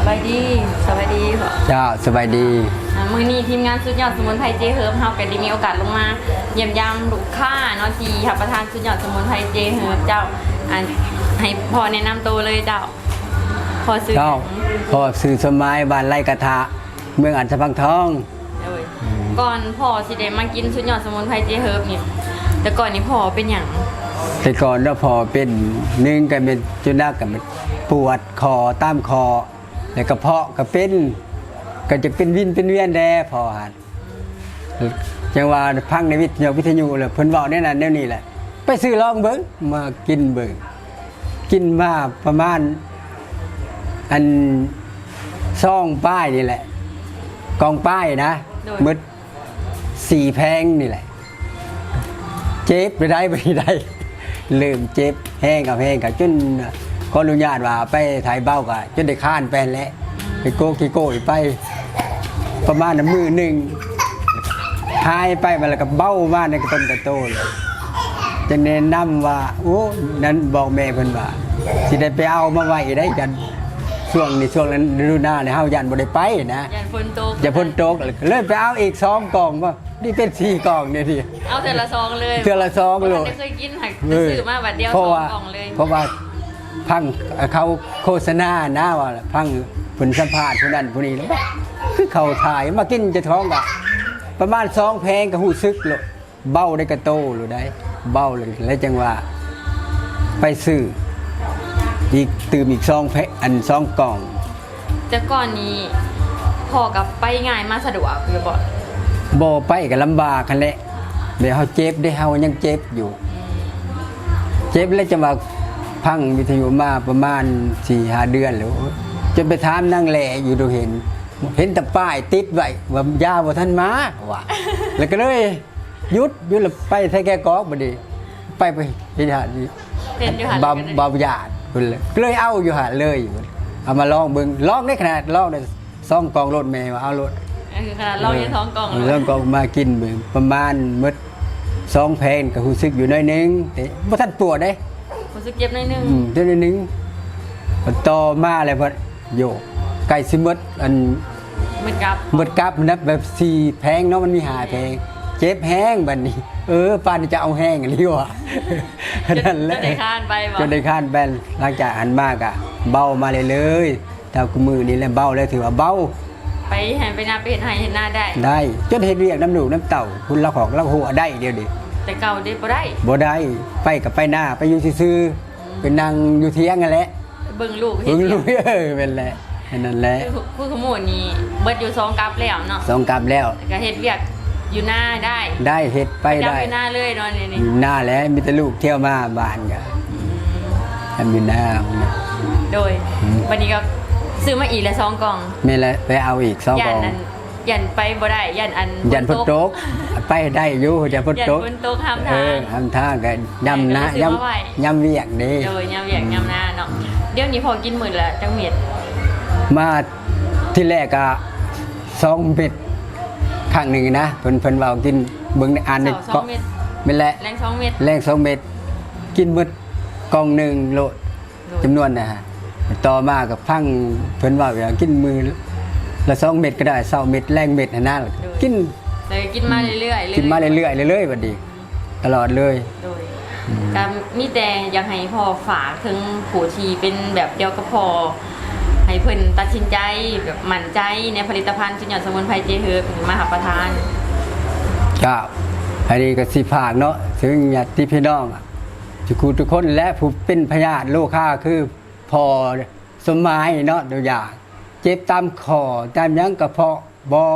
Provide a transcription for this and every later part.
ສະບາຍດີ ສະບາຍດີພໍ່. ເຈົ້າ ສະບາຍດີ. ອາ ມື້ນີ້ທີມງານສຸດຍອດສະໝຸນໄພເຈເຮີບ ເຮົາກໍໄດ້ມີໂອກາດລົງມາຢ້ຽມຢາມລູກຄ້າເນາະ ທີ່ຮັບປະທານສຸດຍອດສະໝຸນໄພເຈເຮີບ. ເຈົ້າ ອັນ ໃຫ້ພໍ່ແນະນຳໂຕເລີຍເຈົ້າ. ພໍ່ຊື່ ເຈົ້າ ຫຍັງ? ພໍ່ຊື່ສົມໝາຍ ບ້ານໄລກະທະ ເມືອງອັດສະພັງທອງ. ໂດຍ ກ່ອນພໍ່ຊິໄດ້ມາກິນສຸດຍອດສະໝຸນໄພເຈເຮີບນີ້ ແຕ່ກ່ອນນີ້ພໍ່ເປັນຫຍັງ? ແຕ່ກ່ອນເນາະ ພໍ່ເປັນ ໜຶ່ງກໍແມ່ນຈຸນະ ກໍແມ່ນປວດຄໍ ຕາມຄໍ ແລ້ວກະເພາະກໍເປັນ ກໍຈະເປັນວິນເປັນວຽນແດ່ພໍ່ຫັ້ນ. ຈັ່ງວ່າຟັງໃນວິທະຍຸ ວິທະຍຸແລ້ວເພິ່ນເວົ້າແນວນັ້ນແນວນີ້ແຫຼະ ໄປຊື້ລອງເບິ່ງ ມາກິນເບິ່ງ. ກິນມາປະມານ ອັນ ຊອງປາຍນີ້ແຫຼະ ກ່ອງປາຍນະ. ໂດຍ ໝົດສີ່ແຜງນີ້ແຫຼະ ເຈັບໄປໄດ້ ໄປໄດ້ ເລີ່ມເຈັບແຮງ ເອົາແຮງ ກໍຈົນຂໍອະນຸຍາດວ່າໄປຖ່າຍເບົາ ກໍຈົນໄດ້ຄານໄປຫັ້ນແຫຼະ ໄປໂກະຂີ້ໂກຍໄປ ປະມານມື້ໜຶ່ງ ຫາຍໄປ ມາແລ້ວກໍເບົາມາໃນກະຕົນກະໂຕເລີຍ. ຈະແນະນຳວ່າ ໂອ້ ນັ້ນບອກແມ່ເພິ່ນວ່າ ຊິໄດ້ໄປເອົາມາໄວ້ໄດ້ ຢ້ານຊ່ວງນີ້ ຊ່ວງລະດູໜາວນີ້ ເຮົາຢ້ານບໍ່ໄດ້ໄປນະ ຢ້ານຝົນຕົກ ຢ້ານຝົນຕົກ ເລີຍໄປເອົາອີກສອງກ່ອງ ວ່ານີ້ເປັນສີ່ກ່ອງນີ້ຕິ ເອົາເທື່ອລະສອງເລີຍ ເທື່ອລະສອງໂລດ. ບໍ່ທັນໄດ້ເຄີຍກິນ ຫາກໄປຊື້ມາບາດດຽວສອງກ່ອງເລີຍ ເພາະວ່າ ເພາະວ່າ ຟັງເຂົາໂຄສະນານະ ວ່າຟັງເພິ່ນສຳພາດຜູ້ນັ້ນຜູ້ນີ້ ແລ້ວຄືເຂົາຖ່າຍມາກິນ ເຈົ້າຂອງກະປະມານສອງແຜງກໍຮູ້ສຶກໂລດ ເບົາໄດ້ກະໂຕໂລດໄດ໋ ເບົາເລີຍ ແລ້ວຈັ່ງວ່າໄປຊື້ອີກ ຕື່ມອີກສອງແຜງ ອັນ ສອງກ່ອງ. ແຕ່ກ່ອນນີ້ພໍ່ກໍໄປງ່າຍມາສະດວກຢູ່ບໍ່? ບໍ່ໄປກໍລຳບາກຫັ້ນແຫຼະ ແບບເຮົາເຈັບເດ້ ເຮົາຍັງເຈັບຢູ່ ເຈັບແລ້ວຈັ່ງວ່າຟັງວິທະຍຸມາປະມານສີ່ຫ້າເດືອນແລ້ວ ຈົນໄປຖາມນາງແຫຼຢູ່ ດູເຫັນ ເຫັນແຕ່ປ້າຍຕິດໄວ້ວ່າຢາບໍ່ທັນມາວ່າ ແລ້ວກໍເລີຍຢຸດ ຢຸດແລ້ວໄປໄທແກກອກ ບັດນີ້ໄປ ໄປເຮັດຫາຢູ່ ເຫັນຢູ່ຫັ້ນ ບ່າວ ບ່າວຢາດພຸ້ນແຫຼະ ກໍເລີຍເອົາຢູ່ຫັ້ນເລີຍ ເອົາມາລອງເບິ່ງ ລອງໄດ້ຂະໜາດລອງໄດ້ ສອງກ່ອງໂລດ ແມ່ວ່າເອົາໂລດ ເອີ ຂະໜາດລອງຍັງສອງກ່ອງ ເອີ ໂລດ ສອງກ່ອງມາກິນເບິ່ງ ປະມານໝົດສອງແຜງ ກໍຮູ້ສຶກຢູ່ໜ້ອຍໜຶ່ງ ແຕ່ບໍ່ທັນປວດເດ້ ຮູ້ສຶກເຈັບໜ້ອຍໜຶ່ງ ອືມ ເຈັບໜ້ອຍໜຶ່ງ ຕໍ່ມາແລ້ວພັດ ໂຢ ໃກ້ຊິໝົດ ອັນ ໝົດກັບ ໝົດກັບນະ ແບບສີ່ແຜງເນາະ ມັນມີຫ້າແຜງ ເຈັບແຮງບັດນີ້ ເອີ ປານຈະເອົາແຮງອີ່ຫຼີວ່າ ນັ້ນແຫຼະ ຈົນໄດ້ຄານໄປບໍ່? ຈົນໄດ້ຄານໄປ ຫຼັງຈາກຫັ້ນມາກະເບົາມາເລື້ອຍໆ ແຕ່ຄູ່ມື້ນີ້ແຫຼະເບົາແລ້ວ ຖືວ່າເບົາ ໄປໄຮ່ໄປນາ ໄປເຮັດໄຮ່ເຮັດນາໄດ້ ໄດ້ ຈົນເຮັດວຽກນຳລູກນຳເຕົ້າ ພຸ້ນລາວຂອກລາວຫົວໄດ້ດຽວນີ້ ແຕ່ເກົ່າເດ້ບໍ່ໄດ້ ບໍ່ໄດ້ ໄປກໍໄປນາ ໄປຢູ່ຊື່ໆ ໄປນັ່ງຢູ່ຖຽງຫັ້ນແຫຼະ ເບິ່ງລູກ ເບິ່ງລູກ ເຮັດວຽກ ເອີ ແມ່ນແຫຼະ ແມ່ນນັ້ນແຫຼະ ຄື ຄືຂະໝູນນີ້ເບິດຢູ່ສອງກັບແລ້ວເນາະ ສອງກັບແລ້ວ ແລ້ວກໍເຮັດວຽກຢູ່ນາໄດ້ ໄດ້ ເຮັດໄປໄດ້ ຢູ່ນາເລີຍເນາະ ນີ້ ຢູ່ນາແຫຼະ ມີແຕ່ລູກທ່ຽວມາບ້ານກໍ ອືມ ທຳຢູ່ນາ ໂດຍ ອືມ ບັດນີ້ກໍຊື້ມາອີກແລ້ວສອງກ່ອງ ແມ່ນແຫຼະ ໄປເອົາອີກສອງກ່ອງ ຢ້ານໄປບໍ່ໄດ້ ຢ້ານອັນ ຢ້ານຝົນຕົກ ໄປໄດ້ຢູ່ ຢ້ານຝົນຕົກ ຢ້ານຝົນຕົກ ຫາມທາງ ເອີ ຫາມທາງກໍຍາມນາ ແມ່ກໍເລີຍຊື້ມາໄວ້ ຍາມ ຍາມວຽກເດ້ ໂດຍ ຍາມວຽກ ອືມ ຍາມນາເນາະ ດຽວນີ້ພໍ່ກິນມື້ລະຈັກເມັດ? ມາທີແລກກໍສອງເມັດ ຄັ້ງໜຶ່ງນະ ເພິ່ນ ເພິ່ນເວົ້າກິນ ເບິ່ງ ອ່ານໃນ ເຊົ້າສອງເມັດ ເກາະ ແມ່ນແຫຼະ ແລງສອງເມັດ ແລງສອງເມັດ ກິນໝົດກ່ອງໜຶ່ງໂລດ ໂດຍ ຈຳນວນນະ ຕໍ່ມາກໍຟັງເພິ່ນເວົ້າວ່າກິນມື້ລະສອງເມັດກໍໄດ້ ເຊົ້າເມັດ ແລງເມັດຫັ້ນນະ ໂດຍ ກິນ ແລ້ວກິນມາເລື້ອຍໆ ອືມ ເລື້ອຍໆ ກິນມາເລື້ອຍໆ ເລື້ອຍໆ ບັດນີ້ຕະຫຼອດເລີຍ ໂດຍ ອືມ ກໍມີແຕ່ຢາກໃຫ້ພໍ່ຝາກເຖິງຜູ້ທີ່ເປັນແບບດຽວກັບພໍ່ ໃຫ້ເພິ່ນຕັດສິນໃຈແບບໝັ້ນໃຈໃນຜະລິດຕະພັນສຸດຍອດສະໝຸນໄພເຈເຮີບມາຮັບປະທານ. ເຈົ້າ ອັນນີ້ກໍຊິຝາກເນາະ ເຖິງຍາດຕິພີ່ນ້ອງ ທຸກຜູ້ທຸກຄົນ ແລະ ຜູ້ເປັນພະຍາດໂລຄາ ຄືພໍ່ສົມໝາຍເນາະ ຕົວຢ່າງ ເຈັບຕາມຂໍ້ຕາມຫຍັງ ກະເພາະບໍ່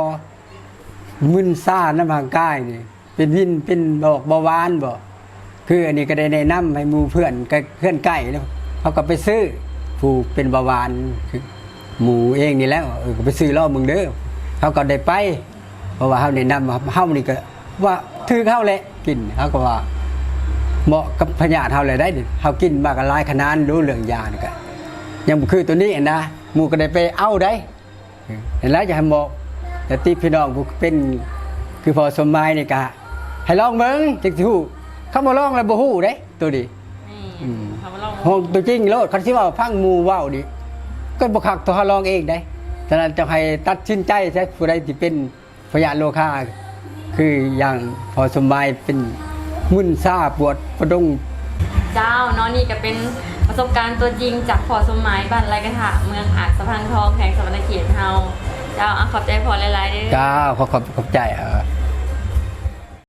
ມຶນຊານຳຮ່າງກາຍນີ້ ເປັນວິນ ເປັນບອກເບົາຫວານບໍ ຄືອັນນີ້ກໍໄດ້ແນະນຳໃຫ້ໝູ່ເພື່ອນ ກະເພື່ອນໃກ້ເນາະ ເຂົາກໍໄປຊື້ ຜູ້ເປັນເບົາຫວານ ຄືໝູ່ເອງນີ້ແຫຼະ ເອີ ກໍໄປຊື້ລອງເບິ່ງເດີ ເຂົາກໍໄດ້ໄປ ເພາະວ່າເຮົາແນະນຳ ເຮົານີ້ກໍ ວ່າຖືກເຮົາແຫຼະ ກິນ ເຮົາກໍວ່າເໝາະກັບພະຍາດເຮົາແຫຼະໄດ໋ ເຮົາກິນມາກໍຫຼາຍຂະໜານ ຮູ້ເລື່ອງຢານີ້ກໍຍັງບໍ່ຄືຕົວນີ້ຫັ້ນນະ ໝູ່ກໍໄດ້ໄປເອົາໄດ໋ ເອີ ຫັ້ນລະ ຢາກໃຫ້ເໝາະ ຍາດຕິພີ່ນ້ອງຜູ້ເປັນຄືພໍ່ສົມໝາຍນີ້ກະໃຫ້ລອງເບິ່ງ ຈຶ່ງຊິຮູ້ ຄັນບໍ່ລອງແລ້ວບໍ່ຮູ້ເດ້ ໂຕນີ້ ແມ່ນ ອືມ ເຮົາມາລອງ ຂອງຕົວຈິງໂລດ ຄັນຊິເວົ້າຟັງໝູ່ເວົ້ານີ້ ກໍບໍ່ຄັກເທົ່າເຮົາລອງເອງໄດ໋. ສະນັ້ນເຈົ້າໃຫ້ຕັດສິນໃຈຊະ ຜູ້ໃດທີ່ເປັນພະຍາດໂລຄາ ຄືຢ່າງພໍ່ສົມໝາຍເປັນມຶນຊາປວດປະດົງ. ເຈົ້າເນາະ ນີ້ກໍເປັນປະສົບການຕົວຈິງຈາກພໍ່ສົມໝາຍ ບ້ານໄລກະທະ ເມືອງອາດສະພັງທອງ ແຂວງສະຫວັນນະເຂດເຮົາ. ເຈົ້າ ອາ ຂອບໃຈພໍ່ຫຼາຍໆເດີ້. ເຈົ້າ ຂໍຂອບ ຂອບໃຈ.